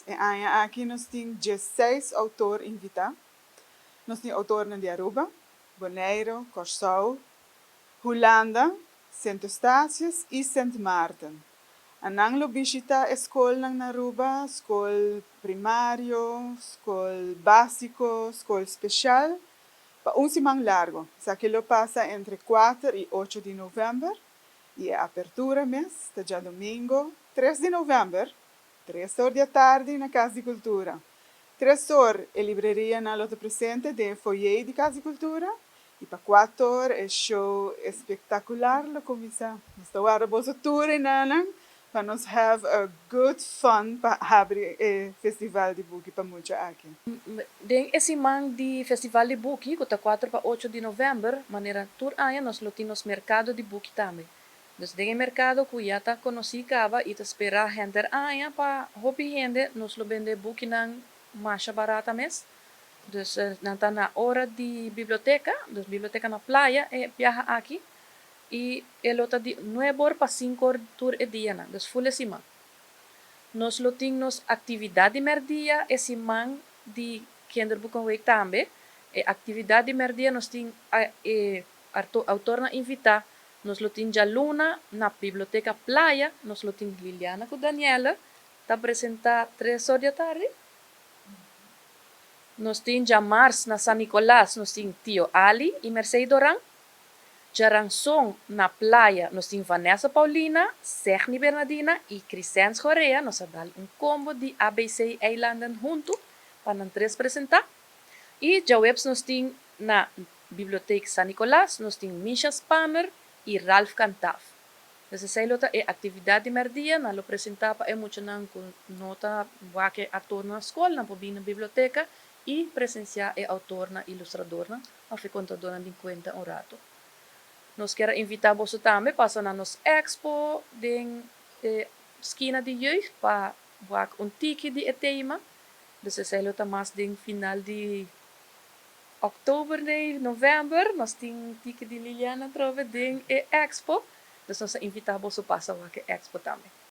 E aña aki nos tin 16 autor invita. Nos tin autornan di Aruba, Bonaire, Corsou, Hulanda, Sint Eustatius y Sint Maarten. Nan lo bishita scol na Aruba, scol primario, scol basico, scol special, pa un siman largo. Esaki lo pasa entre 4 y 8 di november y e apertura mes ta diadomingo 3 di november, 3 or di atardi na Cas di Cultura. 3 or e librerianan lo ta presente den foyer di Cas di Cultura y pa 4 or e show espectacular lo cuminsa. Nos ta warda boso tur einan pa nos have a good fun pa habri e Festival di Buki pa Mucha aki. Den e siman di Festival di Buki, cu ta 4 pa 8 di november, manera tur aña nos lo tin mercado di buki tambe. Dus den mercado cu ya ta conoci caba y ta spera henter aña pa hopi hende, nos lo bende bukinan mas barata mes. Dus nan ta na ora di biblioteca, dus biblioteca na Playa e biaha aki y e lo ta di 9 or pa 5 or tur e dianan, dus full siman. Nos lo tin nos actividad di merdia e siman di Kinderboekenweek tambe. E actividad di merdia nos tin e autornan invita. Nos lo tin dialuna na Biblioteca Playa, nos lo tin Liliana cu Daniela, ta presenta 3 or di atardi. Nos tin diamars na San Nicolas, nos tin Tio Ali y Mercedes Doran. Diaranson na Playa, nos tin Vanessa Paulina, Serni Bernardina y Crisens Correa, nos a dal un combo di ABC Eilanden hunto, pa nan tres presenta. Y diahuebs nos tin na Biblioteca San Nicolas, nos tin Misha Spanner y Ralph Cantaf. Dus esey lo ta e actividad di merdia, nan lo presenta pa e muchanan cu no ta wak e autor na scol, nan por bin na biblioteca y presencia e autornan, ilustradornan, of e contadornan di cuenta un rato. Nos kier invita boso tambe pasa na nos expo den skina di jeugd pa wak un tiki di e tema. Dus esey lo ta mas den final di october, nee, november, nos tin tiki di Liliana trobe den e expo. Dus nos ta invita boso pasa wak e expo tambe.